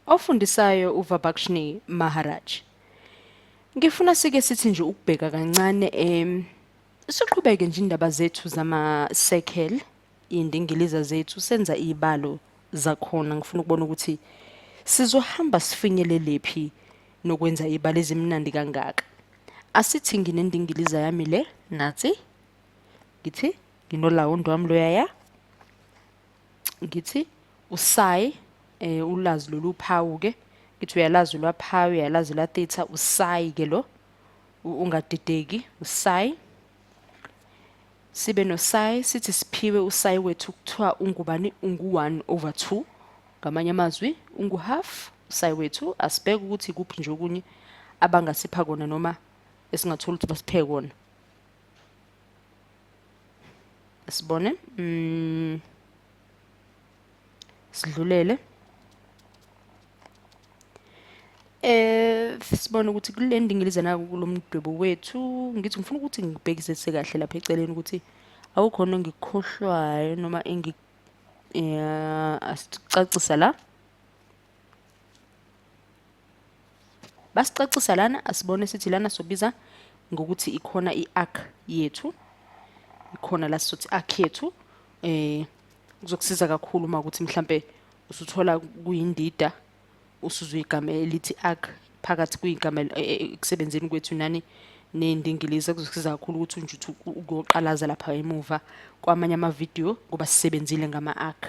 Ofundisayo uVabakshni Maharaj. Ngifuna sike sithi nje ukubheka kancane siqhubeke nje indaba zethu zama-circle, iy'ndingiliza zethu, senza iy'balo zakhona. Ngifuna ukubona ukuthi sizohamba sifinyelelephi nokwenza iy'balo ezimnandi kangaka. Asithi nginendingiliza yami le, nathi ngithi nginolawundi wami loyaya, ngithi usai ulazi lolu phawu ke, ngithi uyalazi lwaphawu, uyalazi lwa theta, usai ke lo, ungadideki, usai. Sibe nosai, sithi siphiwe usai wethu kuthiwa ungubani, ungu-1 over 2, ngamanye amazwi ungu-half usai wethu. Asibheke ukuthi kuphi nje okunye abangasipha kona noma esingathola ukuthi basiphe kona. Sibone, sidlulele sibone ukuthi kule ndingiliza naku kulo mdwebo wethu. Ngithi ngifuna ukuthi ngibhekisise kahle lapha eceleni ukuthi awukhona engikukhohlwayo noma asicacisa la. Basicacisa lana, asibone sithi lana sobiza ngokuthi ikhona i-arc yethu, ikhona la sizothi arc yethu. Kuzokusiza kakhulu uma ukuthi mhlambe usuthola kuyindida, usuzwe igama elithi arc phakathi kuyigama ekusebenzeni kwethu nani ney'ndingiliza. Kuzokusiza kakhulu ukuthi nje uthi ukuyoqalaza lapha emuva kwamanye amavidiyo ngoba sisebenzile ngama-arc.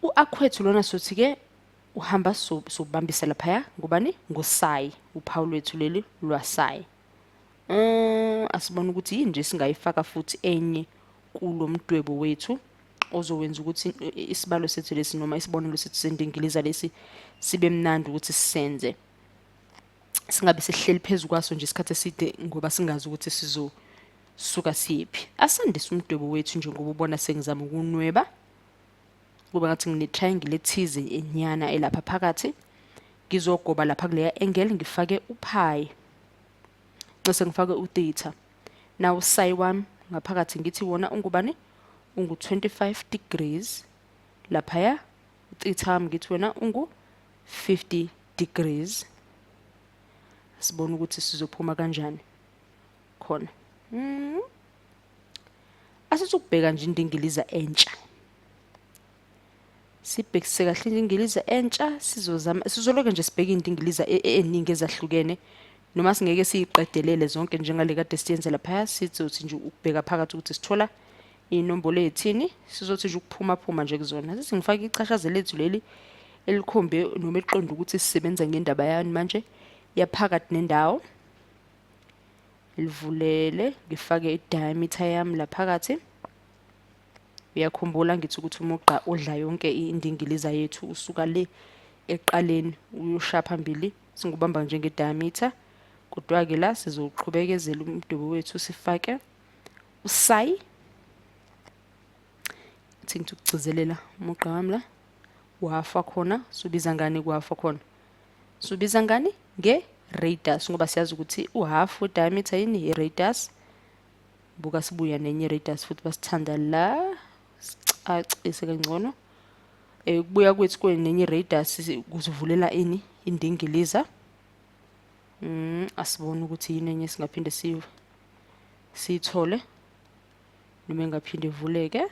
U-arc wethu lona sothi-ke uhamba sobambisa laphaya ngubani, ngosai, uphawu lwethu leli lwasai. Asibone ukuthi yini nje singayifaka futhi enye kulo mdwebo wethu ozowenza ukuthi isibalo sethu lesi noma isibonelo sethu sendingiliza lesi sibe mnandi ukuthi sisenze, singabe sihleli phezu kwaso nje isikhathi eside ngoba singazi ukuthi sizosuka siyephi. Asandise umdwebo wethu nje ngoba ubona sengizama ukunweba kuba ngathi ngine-triangle ethize enyana elapha phakathi. Ngizogoba lapha kuleya angle ngifake uphi, bese ngifake utheta. Now usayi wami ngaphakathi ngithi wona ungubani, ungu-25 degrees. Laphaya utheta wami ngithi wena ungu-50 degrees. Sibone ukuthi sizophuma kanjani khona. Asithi ukubheka nje indingiliza entsha, sibhekise kahle indingiliza entsha. Sizozama, sizoloke nje sibheke indingiliza eningi ezahlukene, noma singeke siyiqedelele zonke njengale kade siyenze laphaya. Sizothi nje ukubheka phakathi ukuthi sithola iy'nombolo ey'thini, sizothi nje ukuphuma phuma nje kuzona. Sithi ngifake ichashaza lethu leli elikhombe noma eliqonde ukuthi sisebenza ngendaba yani manje yaphakathi nendawo. Livulele, ngifake i-diameter yami la phakathi. Uyakhumbula ngithi ukuthi umugqa odla yonke indingiliza yethu usuka le eqaleni uyosha phambili, singubamba njenge-diameter. Kodwa-ke la sizoqhubekezela umdwebo wethu sifake usayi. Thi ngithi ukugcizelela umugqa wami la uhafu khona, subiza ngani kuhafu khona? Subiza ngani? Nge-radius, ngoba siyazi ukuthi uhafu we-diameter yini? I-radius. Buka sibuya nenye i-radius futhi basithanda la, sicacise kangcono. Ukubuya kwethu kwenye i-radius kusivulela ini? Indingiliza. Asibone ukuthi yini enye singaphinde siyithole noma engaphinde ivuleke.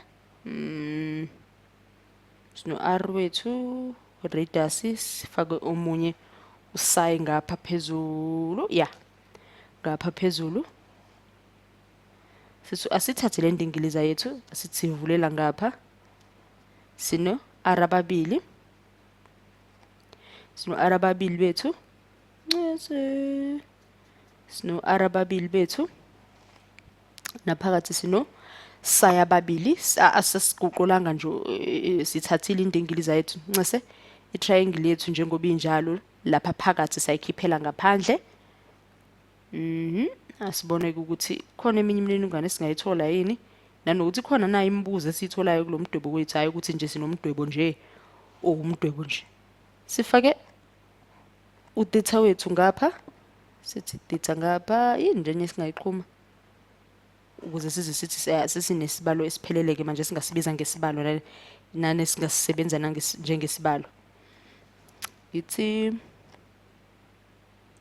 Sino-R wethu radius, sifake omunye usayi ngapha phezulu, ya ngapha phezulu. Sithi asithathe le ndingiliza yethu, asithi sivulela ngapha, sino R ababili, sino R ababili bethu, sino R ababili bethu, naphakathi sino saya ababili. Asesiguqulanga nje, sithathile indingiliza yethu, ncese i-triangle yethu njengoba injalo lapha phakathi sayikhiphela ngaphandle. Asibone ukuthi khona eminye imininingwane esingayithola yini, nanokuthi khona nayo imibuzo esiyitholayo kulo mdwebo wethu, hhayi ukuthi nje sinomdwebo nje owumdwebo nje. Sifake utheta wethu ngapha, sithi theta ngapha, yini nje enye esingayiqhuma ukuze size sithi sesinesibalo esiphelele-ke manje singasibiza ngesibalo Nane singasisebenza njengesibalo. Ngithi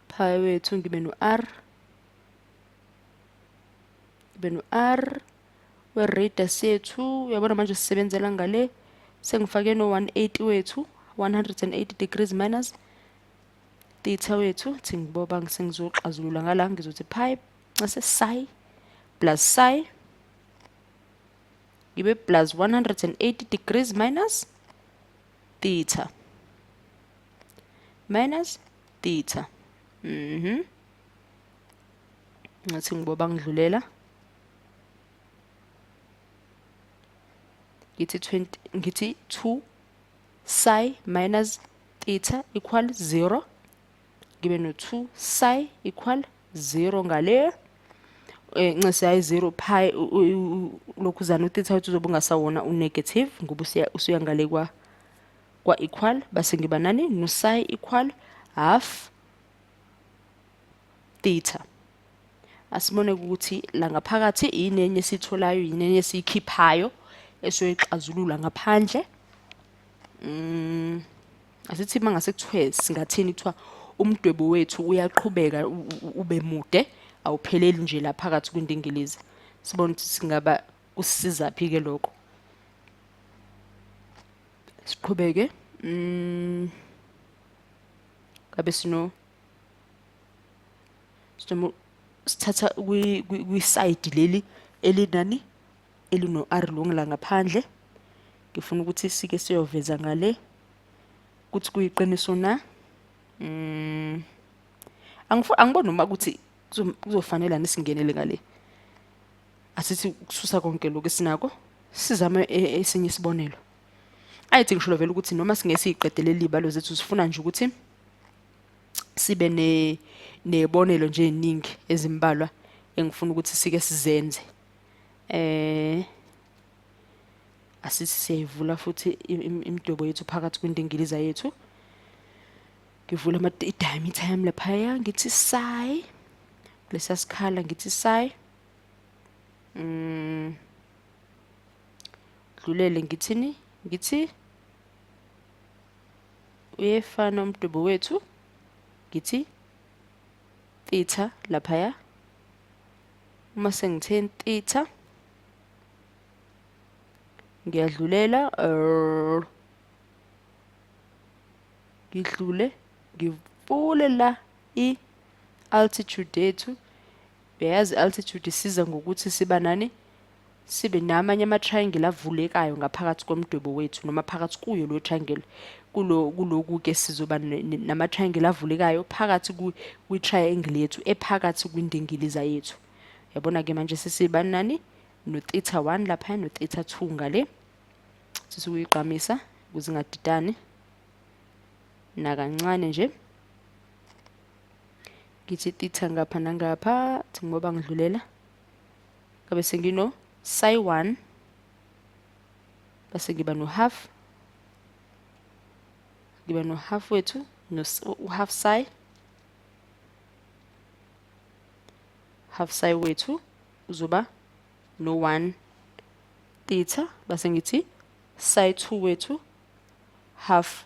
pi wethu ngibe no-r, ngibe no-r we-radius yethu. Uyabona manje sisebenzela ngale, sengifake no-180 wethu, 180 degrees minus theta wethu. Thi ngiboba sengizoxazulula ngala, ngizothi pi ncese psi plus psi ngibe plus 180 degrees minus theta minus theta. Ngathi ngiboba ngidlulela ngithi 20, ngithi 2 psi minus theta equal 0, ngibe no 2 psi equal 0 ngale. Ncese hayi 0 pi lokhuzana utheta wethu uzobe ungasawona u-negative ngoba usuya ngale kwa equal, base ngiba nani no psi equal half theta. Asibone ukuthi la ngaphakathi yini enye esiyitholayo, yini enye esiyikhiphayo esiyoyixazulula ngaphandle. Asithi mangase kuthiwe singathini, kuthiwa umdwebo wethu uyaqhubeka ube mude, awupheleli nje la phakathi kwindingilizi. Sibone ukuthi singaba kusisizaphi ke lokho. Siqhubeke. Ngabe sino sithatha kwi-side leli elinani elino R lo la ngaphandle. Ngifuna ukuthi sike siyoveza ngale ukuthi kuyiqiniso na. Angiboni noma ukuthi kuzofanele nisingenele ngale. Asithi ukususa konke lokhu esinako, sizame esinye isibonelo. Ayithi ngisho vele ukuthi noma singesiyiqedele libalo zethu, sifuna nje ukuthi sibe nebonelo nje eziningi ezimbalwa engifuna ukuthi sike sizenze. Asithi siyayivula futhi imidwebo yethu phakathi kwindingiliza yethu. Ngivula i-diameter yami laphaya, ngithi psi, kulesiya sikhala ngithi psi. Dlulele ngithini? Ngithi uyefana umdwebo wethu, ngithi theta laphaya. Uma sengithe theta ngiyadlulela, ngidlule ngivule la i-altitude yethu. Uyayazi i-altitude isiza ngokuthi siba nani, sibe namanye ama-triangle avulekayo ngaphakathi komdwebo wethu noma phakathi kuyo lo triangle. Kuloku-ke sizoba nama-triangle avulekayo phakathi kwi-triangle yethu ephakathi kwindingiliza yethu. Yabona-ke manje sesiba nani no-theta 1 lapha no-theta 2 ngale. Sisukuyigqamisa ukuze ingadidani nakancane nje. Ngithi theta ngapha nangapha, thi ngoba ngidlulela ngabe sengino psi 1, base ngiba no half, ngiba no half wethu no half psi, half psi wethu uzoba no 1 theta, base ngithi psi 2 wethu half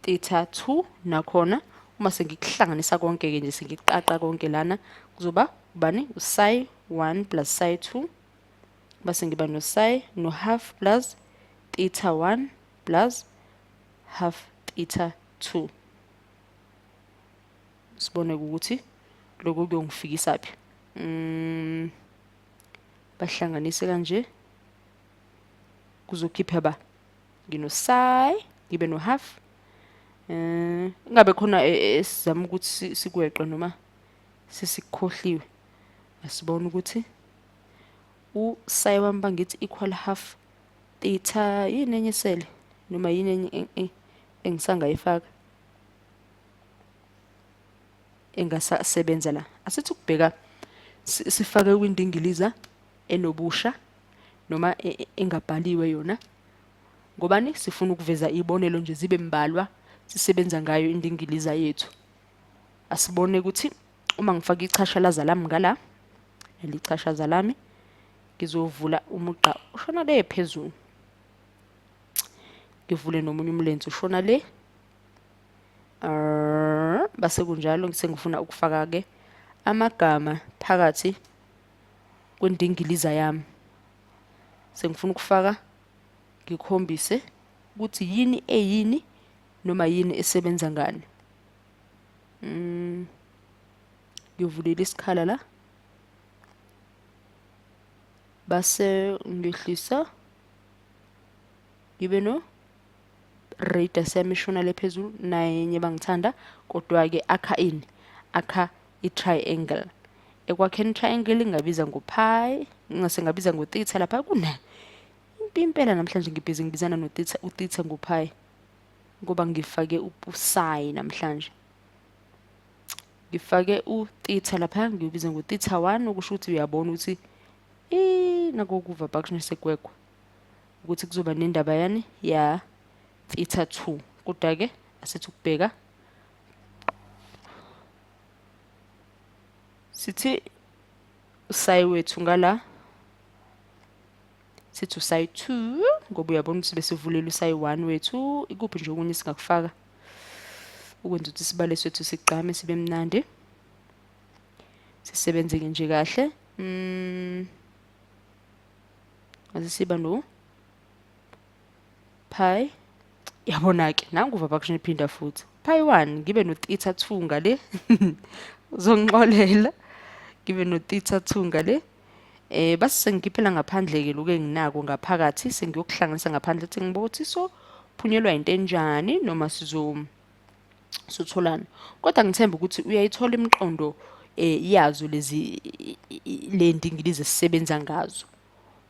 theta 2 nakhona. Uma sengikuhlanganisa konke ke nje, sengiqaqa konke lana, kuzoba ubani u-psi 1 plus psi 2, base ngiba no psi no half plus theta 1 plus half theta 2. Sibone ukuthi lokhu kuyongifikisa phi. Bahlanganise kanje kuzokhipha ba ngino psi ngibe no half. Ingabe khona esizama ukuthi sikweqe noma sesikukhohliwe. Asibone ukuthi u-psi wami bangithi equal half theta, yini enye esele noma yini enye engisangayifaka engasasebenza la. Asithi ukubheka sifake kwindingiliza enobusha noma engabhaliwe yona, ngobani sifuna ukuveza ibonelo nje zibe mbalwa sisebenza ngayo indingiliza yethu. Asibone ukuthi uma ngifaka ichashalaza lami ngala, lelichashaza lami ngizovula umugqa ushona le phezulu. Ngivule nomunye umlenze ushona le. Base kunjalo sengifuna ukufaka-ke amagama phakathi kwendingiliza yami. Sengifuna ukufaka ngikhombise ukuthi yini eyini noma yini esebenza ngani. Ngivulela isikhala la. Base ngehlisa ngibe no radius yami ishona le phezulu nayenye bangithanda, kodwa-ke akha ini? Akha i-triangle. Ekwakheni i-triangle ngingabiza ngo-pi, ngingase ngabiza ngo-theta lapha. Kuna impela namhlanje ngibhizi ngibizana no-theta, u-theta ngo-pi ngoba ngifake u-psi namhlanje. Ngifake u-theta lapha, ngiwubize ngo-theta 1, okusho ukuthi uyabona ukuthi nakokuva bakusho segwegwe ukuthi kuzoba nendaba yani ya theta 2. Kodwa-ke asithi ukubheka sithi usayi wethu ngala, sithi usayi 2 ngoba uyabona ukuthi besivulele usayi 1 wethu. Ikuphi nje okunye singakufaka ukwenza ukuthi isibalo sethu sigqame sibe mnandi, sisebenzeke nje kahle? Ase siba no pi, yabona-ke nangu vabakushini iphinda futhi pi 1, ngibe no theta 2 ngale, uzongixolela, ngibe no theta 2 ngale. Base sengikhiphela ngaphandle-ke lokhu enginako ngaphakathi, sengiyokuhlanganisa ngaphandle ukuthi ngibuke ukuthi so phunyelwa into enjani noma sizotholana. Kodwa ngithemba ukuthi uyayithola imiqondo yazo lezi le ndingilizi esisebenza ngazo,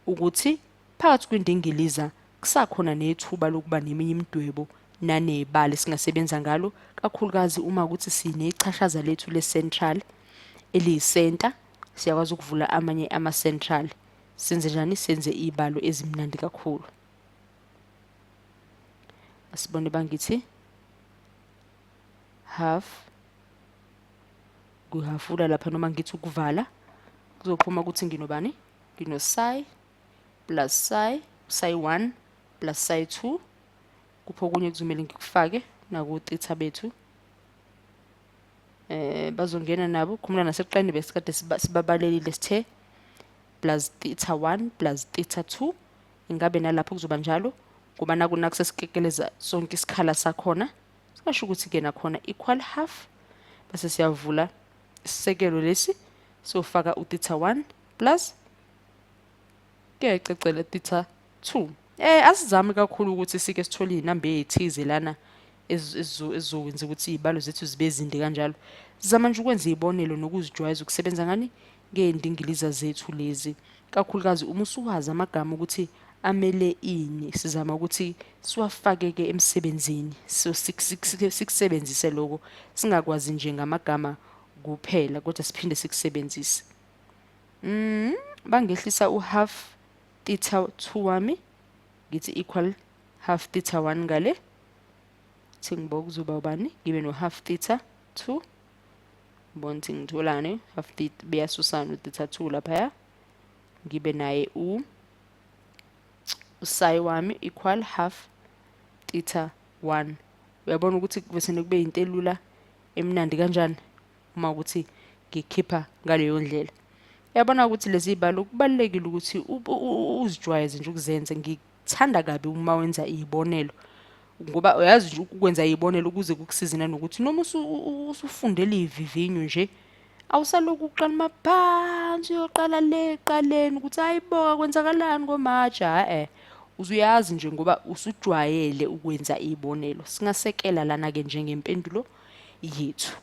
ukuthi phakathi kwendingiliza kusakhona nethuba lokuba neminye imidwebo nanebala esingasebenza ngalo, kakhulukazi uma ukuthi sinechashaza lethu le-central eliyisenta, siyakwazi ukuvula amanye ama-central. Senze njani? Senze iy'balo ezimnandi kakhulu. Asibone bangithi half, kuhafula lapha noma ngithi ukuvala, kuzophuma ukuthi nginobani? Ngino-psi plus psi, psi 1 plus psi 2. Kupho okunye kuzomele ngikufake naku-theta bethu. Bazongena nabo, khumula nasekuqaleni besikade sibabalelile sithe plus theta 1 plus theta 2. Ingabe nalapho kuzoba njalo ngoba naku nakusesikekeleza sonke isikhala sakhona, singasho ukuthi-ke nakhona equal half, bese siyavula isisekelo lesi siyofaka u-theta 1 plus kuyayicecela theta 2. Asizame kakhulu ukuthi sike sithole iy'namba ey'thize lana ezizokwenza ukuthi iy'balo zethu zibe zinde kanjalo. Sizama nje ukwenza iy'bonelo nokuzijwayeza ukusebenza ngani ngey'ndingiliza zethu lezi, kakhulukazi uma usuwazi amagama ukuthi amele ini, sizama ukuthi siwafake-ke emsebenzini, so sikusebenzise lokho, singakwazi nje ngamagama kuphela kodwa siphinde sikusebenzise. Bangehlisa u-half theta 2 wami, ngithi equal half theta 1 ngale, thi ngibo kuzoba ubani, ngibe no half theta 2, ngibona ukuthi ngitholani, half theta beyasusana u-theta 2 laphaya, ngibe naye usayi wami equal half theta 1. Uyabona ukuthi bese kube into elula emnandi kanjani uma ukuthi ngikhipha ngaleyo ndlela. Uyabona ukuthi lezi zibalo kubalulekile ukuthi uzijwayeze nje ukuzenza. Ngikuthanda kabi uma wenza iy'bonelo, ngoba uyazi nje ukwenza iy'bonelo ukuze kukusize nanokuthi noma usufundela iy'vivinyo nje, awusalokhu uqala maphansi uyoqala le ekuqaleni ukuthi hayi bo kwenzakalani ngomatshe, hha-e. Uzuyazi nje ngoba usujwayele ukwenza iy'bonelo. Singasekela lana-ke njengempendulo yethu.